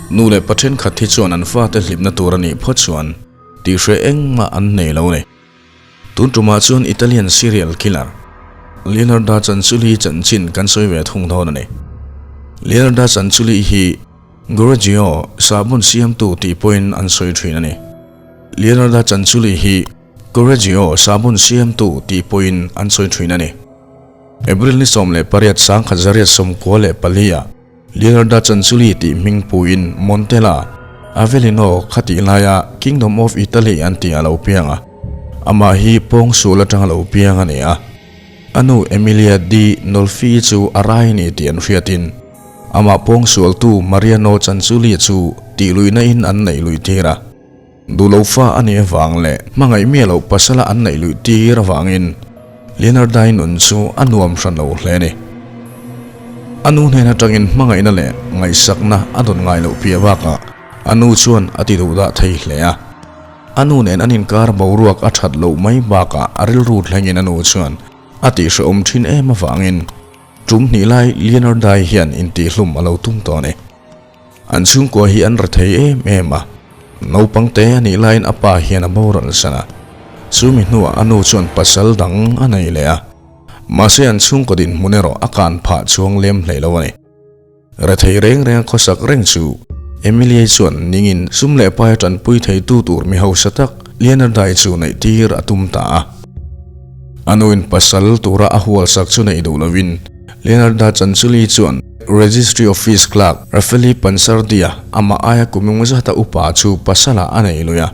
Nu leh pa thenkhat hi chuan an fate hlimna tur a nih phawt chuan tihhreh engmah an nei lo a ni. Tun tumah chuan Italian serial killer Leonardo Cianciulli chanchin kan sawi ve thung dawn a ni. Leonardo Cianciulli hi Gorgio sahbawn siamtu tih pawhin an sawi thin a ni. Leonardo Cianciulli hi Correggio sahbawn siamtu tih pawhin an sawi thin a ni. April ni 18 1994 ah Leonardo Cianciulli tih hming puiin Montella, Avellino kha tih laia Kingdom of Italy an tih a lo piang a. Amah hi pawngsual atanga lo piang a ni a. A nu Emilia di Nolfi chu a rai ni tih an hriatin amah pawngsualtu Mariano Cianciulli chu tihluihna in an neih luih tir a. Duhlo fa a nih avang leh hmangaih miah loh pasala an neih luih tir avangin Leonardai nun chu a nuam hran lo hle a ni. A nu hnen atangin hmangaihna leh ngaihsakna a dawn ngai loh piah bakah a nu chuan a ti duh dah thei hle a. A nu nen an inkar boruak a that loh mai bakah a rilru thlengin a nu chuan a tihhrehawm thin em avangin tum hnih lai Leonardai hian intihhlum a lo tum tawh a ni. An chhungkua hi an rethei em em a, naupang te a nih laiin a pa hian a boral san a, chumi hnuah a nu chuan pasal dang a nei leh a, mahse an chhungkaw dinhmun erawh a kan phah chuang lem hlei lo a ni. Rethei reng renga khawsak reng chu Emilia-i chuan ningin sum leh pai a tanpui theitu tur mi hausa tak Leonard-i chu neih tir a tum ta a. A nuin pasal tura a hualsak chu neih duh lovin Leonardo Cianciulli chuan Registry Office Clerk Raffaele Pansardi-a amah aia kum eng zata upa chu pasalah a nei lui a.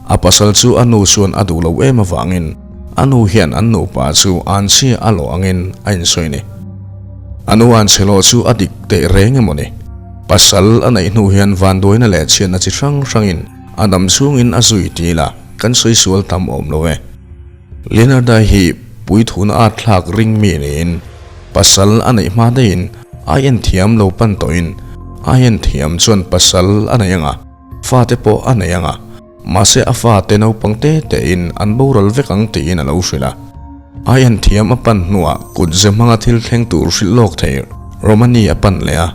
A pasal chu a nu chuan a duh lo em avangin a nu hian an nupa chu anchhia a lawh angin a insawi a ni. A nu anchhe lawh chu a dik teh reng emaw ni? Pasal a neih hnu hian vanduaina leh chhiatna chi hrang hrangin a dam chhungin a zui ti ila kan sawi sual tam awm lo e. Leonarda hi puithuna a thlak ring mi niin pasal a neih hma daihin a en thiam lo pan tawhin a en thiam chuan pasal a nei anga fate pawh a nei anga mahse a fate naupang te tein an boral vek ang tiin a lo hrilh a. A en thiam a pan hnuah kut ze hmanga thil thleng tur hrilh lawk thei Romani a pan leh a.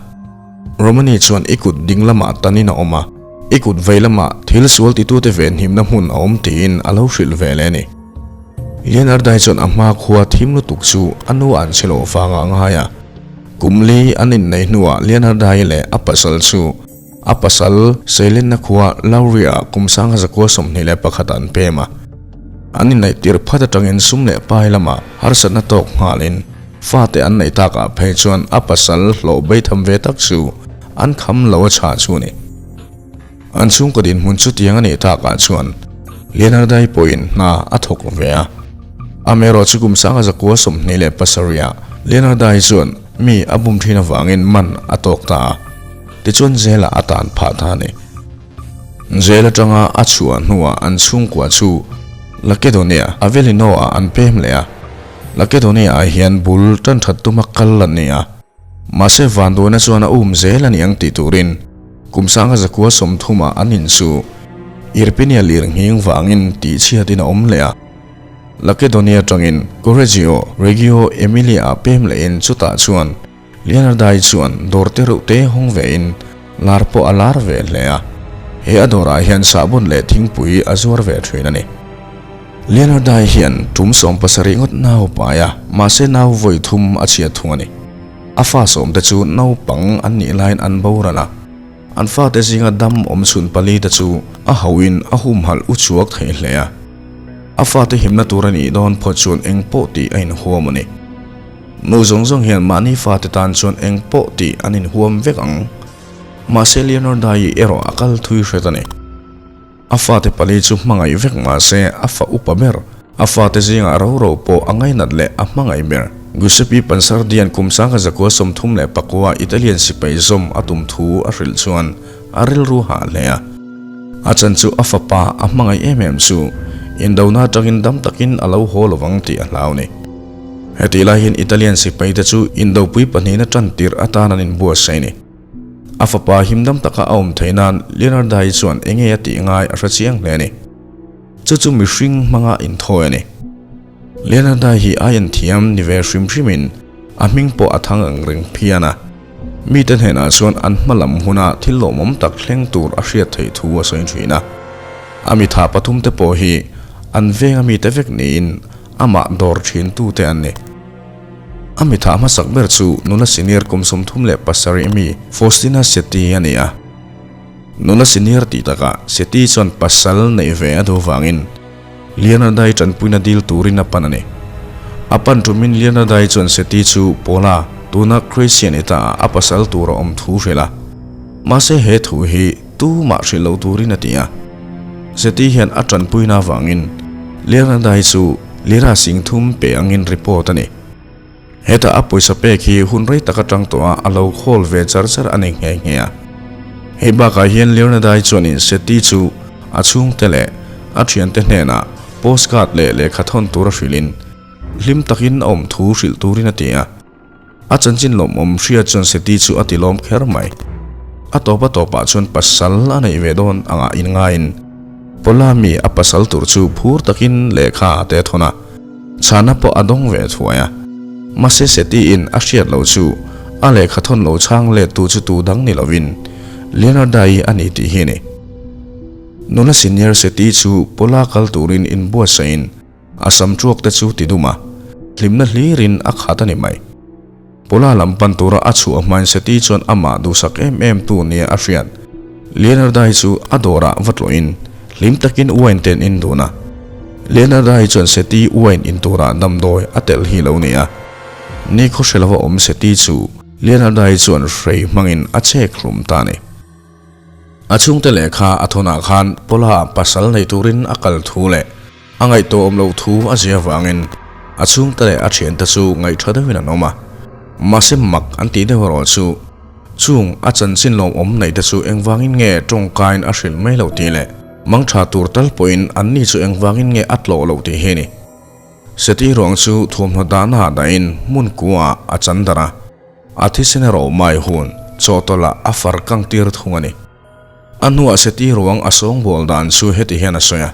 Romani chuan i kut ding lamah tanin a awm a, i kut vei lamah thil sual titute venhimna hmun a awm tiin a lo hrilh ve leh a ni. Leonardai chuan a hma khua thim lutuk chu a nu an che loh vangah a ngai a. Kum li an inneih hnuah Leonardai leh a pasal chu a pasal Seilenna khua Lauria kum sanga zakua 21 ah an pem a. An inneih tir phat atangin sum leh pai lamah harsatna tawk nghalin Fate an neih takah phei chuan a pasal hlawh beitham ve tak chu an kham lo a chhah chu a ni. An chhungkaw dinhmun chutiang a nih takah chuan Leonardai pawhin hna a thawk ve a. Amaherawh chu kum sanga zakua 27 ah Leonardai chuan mi a bum thin avangin man a tawk ta a, tichuan Zela a tan phah ta a ni. Jail atanga a chhuah hnuah an chhungkua chu Lakedonia Avellino-ah an pem leh a. Lakedonia-ah hian bul tan that tuma kal an ni a. Mahse vanduaina chuan a um zel a ni ang tih turin kum sanga zakua 30 ah an in chu Irpinia lir nghing vangin tihchhiatin a awm leh a. Lakedonia atangin Correggio, Reggio Emilia-ah pem lehin chutah chuan Leonardai chuan dawr te reuh te hawng ve in lar pawh a lar ve hle a, he a dawrah hian sahbawn leh thingpui a zuar ve thin a ni. Leonardai hian tum 70 ngawt nau pai a, mahse nau vawi thum a chhiat thung a ni. A fa sawm te chu naupang an nih laiin an boral a, an fate zinga dam awm chhun pali te chu a hauhin a humhalh u chhuak thei hle a. A fate himna tur a nih dawn phawt chuan eng pawh tih a inhuam a ni. Nu zawng zawng hian mahni fate tan chuan eng pawh tih an inhuam vek ang. Mahse Leonarda-i erawh a kal thui hret a ni. A fate pali chu hmangaih vek mahse a fa upa ber, a fate zingah ro ro pawh a ngainat leh a hmangaih ber. Giuseppe Pansardian kum sangha zakua 39 Italian sipai zawm a tum thu a hrilh chuan a rilru hah hle a. A chan chu a fapa a hmangaih em em chu indona atangin dam takin a lo haw lovang tih a hlau ni. Hetih lai hian Italian sipai te chu indopui pahnihna tan tirh atan an inbuatsaih a ni. A fapa himdam taka a awm theih nan Leonardo-i chuan eng nge a tih ngai a hre chiang hle a ni. Chu chu mihring hmanga inthawi a ni. Leonardo-i hi a inthiam ni ve hrim hrimin a hming pawh a thang ang reng phian a. Mite hnenah chuan an hma lam huna thil lawmawm tak thleng tur a hriat theih thu a sawi thin a. A mitha pathumte pawh hi an venga mite vek niin amah dawr thintute an ni. A mitha hmasak ber chu nula senior kum 37 mi Faustina Setti a ni a. Nula senior tih takah Setti chuan pasal neih ve a duh vangin Leonarda-i tanpuina dil turin a pan a ni. A pan tumin Leonarda-i chuan Seti chu Paula, tuna Christian i ta a pasal tur a awm thu hrilh a. Mahse he thu hi tumah hrilh lo turin a ti a. Seti hian a tanpuina avangin Leonarda-i chu lira singthum pe angin report a ni. Hetah a pawisa pek hi hun rei tak atang tawh a a lo khawl ve char char a ni nghe nghe a. Hei bakah hian Leonardai chuanin Seti chu a chhungte leh a thiante hnenah postcard leh lehkha thawn tur a hrilhin hlim takin a awm thu hrilh turin a ti a. A chanchin lawmawm hria chuan Seti chu a ti lawm kher mai. A tawp a tawpah chuan pasal a neih ve dawn angah inngaiin Paula mi a pasal tur chu phur takin lehkha a te thawn a. Chhana pawh a dawng ve thuai a. Mahse Seti-in a hriat loh chu a lehkha thawn lo chhang let tu chu tu dang ni lovin Leonarda-i a ni tih hi a ni. Nula senior Seti chu Paula kal turin inbuatsahin a sam tuak te chu ti dum a, hlimna hlirin a khat a ni mai. Paula lam pan tura a chhuah hmain Seti chuan amah duhsak em em tu nia a hriat. Leonarda-i chu a dawrah va tlawhin hlim takin wine te an in dun a. Leonarda-i chuan Seti wine in turah damdawi a telh hi lo ni a. Ni khaw hre lova awm Seti chu Leonarda-i chuan hrei hmangin a chek hlum ta a ni. A chhungte lehkha a thawnah khan Paula pasal nei turin a kal thu leh a ngaihtuah awm loh thu a zia vangin a chhungte leh a thiante chu ngaihtha deuhin an awm a. Mahse mak an tih deuh erawh chu chung a chanchin lawmawm neihte chu engvangin nge tawngkain a hrilh mai lo tih leh mangtha tur tal pawhin anni chu engvangin nge a tlawh loh tih hi a ni. Seti ruang chu thuamhnaw dahnaah dahin hmun kuaah a chan darh a. A thisen erawh mai hun chawhtawlh ah a far kang tir thung a ni. A hnuah Seti ruang a sawngbawl dan chu heti hian a sawi a,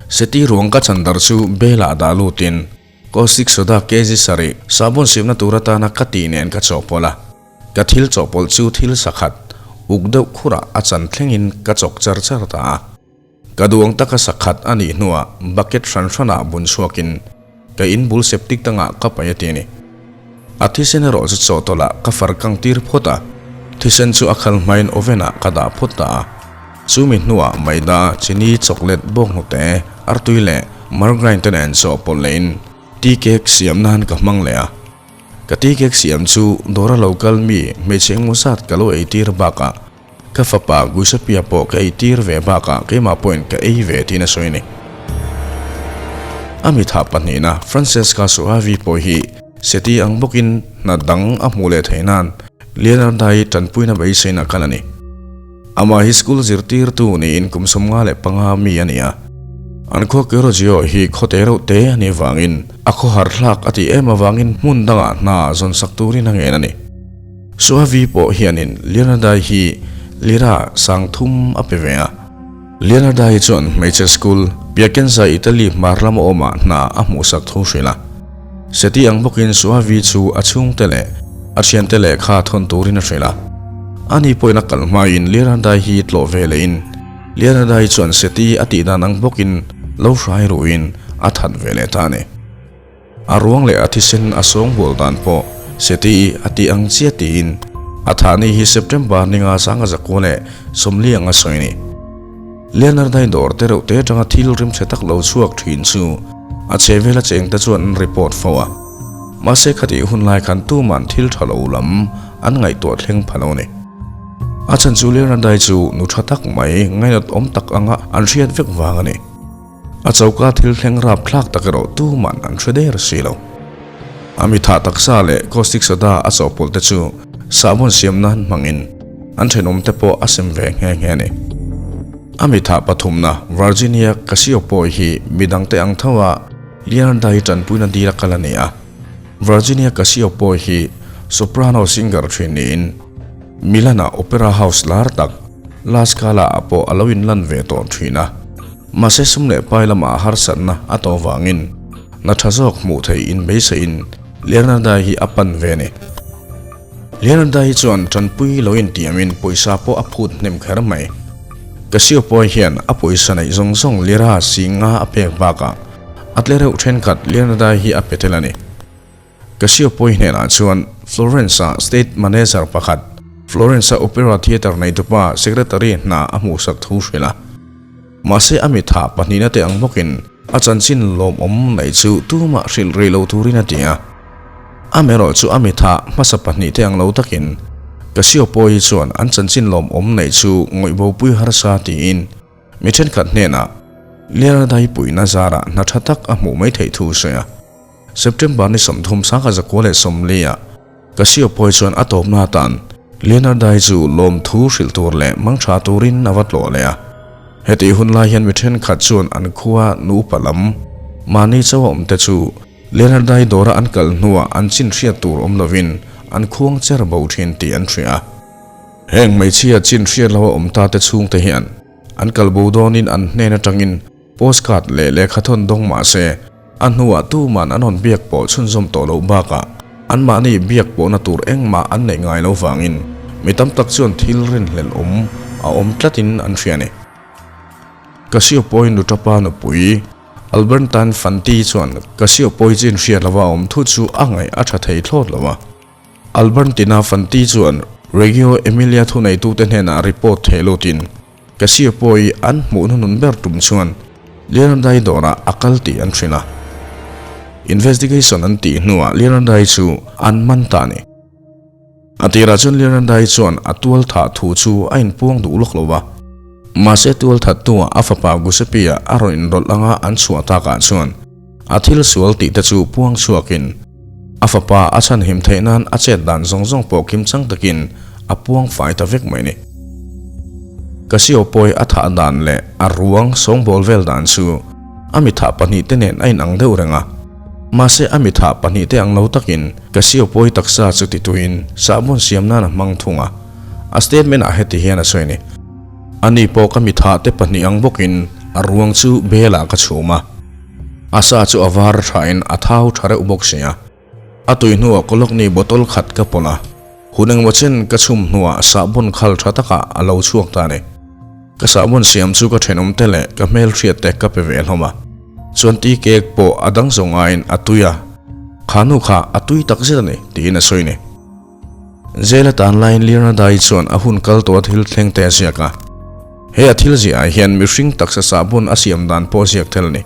Seti ruang ka chan dar chu bel ah dah lutin caustic soda kg sarih sahbawn siamna tur atana ka tih nen ka chawhpawlh a, ka thil chawhpawlh chu thil sakhat uk deuh khurah a chan thlengin ka chawk char char ta a. Ka duang taka sakhat a nih hnuah bucket hran hranah bun chhuakin ka in bul septic tangah ka paih a ti a ni. A thisen erawh chu chawhtawlh ka far kang tir phawt a, thisen chu a khal hmain oven ah ka dah phawt ta a. Chumi hnuah maida, chini, chocolate, bawnghnute, artui leh margarine te nen chawhpawlh lehin tea cake siam nan ka hmang leh a. Ka tea cake siam chu dawra lo kal mi hmeichhe engmaw zat ka lo eitir bakah Ka fapa Guisapia pawh ka ei tir ve bakah keimah pawhin ka ei ve tiin a sawi a ni. A mitha pahnihna Francesca Soavi pawh hi Seti ang bawkin hna dang a hmuh leh theih nan Leonarda-i tanpuina beiseina kal a ni. Amah hi school zirtirtu niin kum 55 mi a ni a. An khua Kerogio hi khawte reuh te a nih vangin a khawhar thlak a tih em avangin hmun dangah hna zawnsak turin a ngen a ni. Suavi pawh hianin Leonarda hi lira 3000 a pe ve a. Leonarda hi chuan hmeichhe school Piacenza Italy hmar lama awmah hna a hmuhsak thu hrilh a. Seti ang bawkin Suavi chu a chhungte leh a thiante lehkha thawn turin a hrilh a. Ani pawhin a kal hmain Leonarda hi tlawh ve lehin Leonarda hi chuan Seti a tih dan ang bawkin lo hrai ruhin a that ve leh ta a ni. A ruang leh a thisen a sawngbawl dan pawh Seti a tih ang chiah tiin a thahni hi September ninga sanga zakua leh sawmli anga sawi a ni. Leonardai dawr te reuh te atanga thil rimchhe tak lo chhuak thin chu a chhehvela chengte chuan an report fo a. Mahse khatih hun lai khan tuman thil tha lo lam an ngaihtuah thleng pha lo a ni. A chhan chu Leonardai chu nu tha tak mai ngainat awm tak anga an hriat vek vang a ni. A choka thil thleng rap thlak tak erawh tuman an hre der si lo. A mitha taksa leh caustic soda a chawhpawlh te chu sahbawn siam nan hmangin an thenawm te pawh a sem ve nghe nghe a ni. A mitha pathumna Virginia Casiopo hi midangte ang tho a Leonardo-i tanpuina dil a kal a ni a. Virginia Casiopo hi soprano singer thin niin Milan-a opera house lar tak La Scala-ah pawh a lo inlan ve tawh thin a. Mahse sum leh pai lamah harsatna a tawh vangin hna tha zawk hmuh theih inbeisaiin Leonardo hi a pan ve a ni. Leonarda hi chuan tanpui lo intiamin pawisa pawh a phut hnem kher mai. Cassiopeia hian a pawisa neih zawng zawng lira singa a pek bakah a tle reuh thenkhat Leonarda hi a pe tel a ni. Cassiopeia hnenah chuan Florence-a state manager pakhat, Florence-a Opera Theatre neitupa secretary hna a hmuhsak thu hrilh a. Mahse a mitha pahnihna te ang bawkin a chanchin lawmawm neih chu tumah hrilh rih lo turin a ti a. Amaherawh chu a mitha hmasa pahnihte ang lo takin Cassiopeia chuan an chanchin lawmawm neih chu ngawihbopui harsa tiin mi thenkhat hnenah Leonardo-i puihna zarah hna tha tak a hmuh mai theih thu a sawi a. September ni 30 1940 ah Cassiopeia chuan a tawpna atan Leonardo-i chu lawmthu hrilh tur leh mangtha turin a va tlawh leh a. Hetih hun lai hian mi thenkhat chuan an khua nupa lam mahni chauh a awmte chu Leonardo-i dawra an kal hnuah an chin hriat tur awm lovin an khuang cher bo thin tih an hria a. Heng hmeichhia chin hriat lo a awm ta te chhungte hian an kal bo dawnin an hnen atangin Postcard leh lehkhathawn dawng mah se, a hnuah tuman an rawn biak pawh chhunzawm tawh loh bakah anmahni biak pawhna tur engmah an neih ngai lo vangin mi tam tak chuan thil rinhlelh awm a awm tlatin an hria a ni. Cassiopeia nutapa nupui Albertine Fanti chuan Cassiopeia chin hriat lova awm thu chu a ngaih a tha thei thlawt lo a. Albertina Fanti chuan Reggio Emilia thuneitute hnenah report theh lutin, Cassiopeia an hmuh hnunun ber tum chuan Leonardai dawrah a kal tih an hrilh a. Investigation an tih hnuah Leonardai chu an man ta a ni. A tirah chuan Leonardai chuan a tual thah thu chu a inpuang duh lawk lo va. Mahse tual thattua a fapa Giuseppe-a a rawn inrawlh anga an chhuah takah chuan a thil sual tih te chu puang chhuakin a fapa a chhanhim theih nan a chet dan zawng zawng pawh kimchang takin a puang fai ta vek mai ni. Cassiopeia a thah dan leh a ruang sawngbawl vel dan chu a mithah pahnihte nen a inang deuh reng a. Mahse a mithah pahnihte ang lo takin Cassiopeia taksa chu tituin sahbawn siam nan a hmang thung a. A statement ah heti hian a sawi ni. Ani pawh ka mithah te pahnih ang bawkin a ruang chu belah ka chhum a. A sa chu a var thain a thau tha reuh bawk si a. A tui hnuah Kolokni bottle khat ka pawlh a, hun engmaw chen ka chhum hnuah sahbawn khal tha takah a lo chhuak ta a ni. Ka sahbawn siam chu ka thenawm te leh ka hmelhriat te ka pe ve hlawm a, chuan tea cake pawh a dang zawng aiin a tui a, kha nu kha a tui tak zet a ni tiin a sawi ni. Jail a tan laiin Leonardai chuan a hun kal tawh a thil thleng te a ziak a, he a thil ziah ah hian mihring taksa sahbawn a siam dan pawh a ziak tel a ni.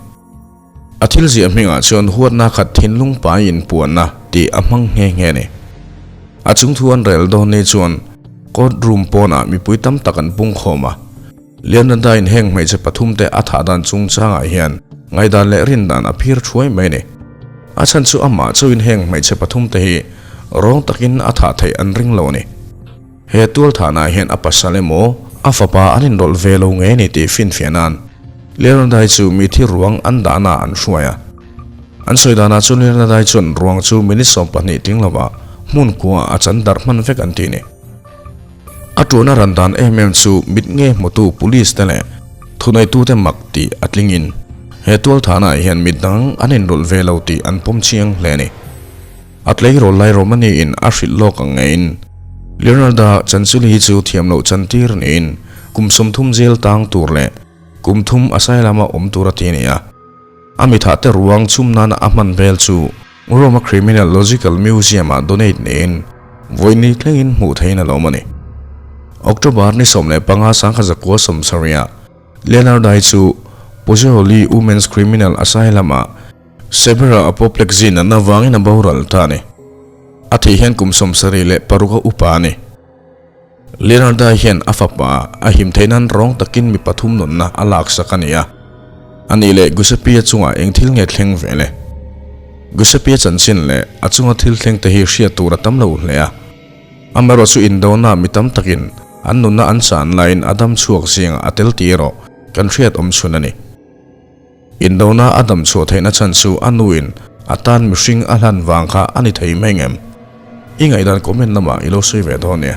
A thil ziah hmingah chuan huatna khat thinlung pai inpuanna tih a hmang nghe nghe a ni. A chungthu an rel dawn ni chuan court room pawnah mipui tam tak an pung khawm a. Leonarda-in heng hmeichhe pathumte a thah dan chungchangah hian ngaihdan leh rindan a phir thuai mai a ni. A chhan chu amah chauhin heng hmeichhe pathumte hi rawng takin a thah theih an ring lo a ni. He tualthanah hian a pasal emaw a fapa an inrawlh ve lo ngei a ni tih finfiah nan Leonardai chu mithi ruang an dahnaah an hruai a. An sawi danah chuan Leonardai chuan ruang chu minute 20 tling lovah hmun kuaah a chan darh hman vek an ti a ni. A tuana ran dan em em chu mit nge hmutu police te leh thuneitute mak tih a tlingin he tualthanah hian mit dang an inrawlh ve lo tih an pawm chiang hle a ni. A tleirawl lai Romani-in a hrilh lawk ang ngeiin Leonarda Chanchuli hi chu thiam loh chantir niin kum 30 jail tang tur leh kum thum asylum-a awm tur a ti a ni a. A mithah te ruang chhum nana a hman vel chu Rome-a Criminal Logical Museum-ah donate niin vawiin thlengin hmuh theihin a lo awm a ni. October ni 15 1970-ah Leonarda-i chu Pozzuoli Women's Criminal Asylum-ah Severe apoplexy natna vangin a boral ta a ni. A thih hian kum 76 a upa a ni. Leonarda hian a fapa a him theih nan rawng takin mi pathum nunna a laksak a ni a. A nih leh Giuseppe-a chungah eng thil nge thleng ve le? Giuseppe-a chanchin leh a chunga thil thleng te hi hriat tur a tam lo hle a. Amaherawh chu indona mi tam takin an nunna an chan laiin a dam chhuak zingah a tel tih erawh kan hriat awm chhun a ni. Indona a dam chhuah theihna chhan chu a nuin a tan mihring a hlan vang kha a ni thei mai ngem? I ngaihdan comment lamah i lo sawi ve dawn nia.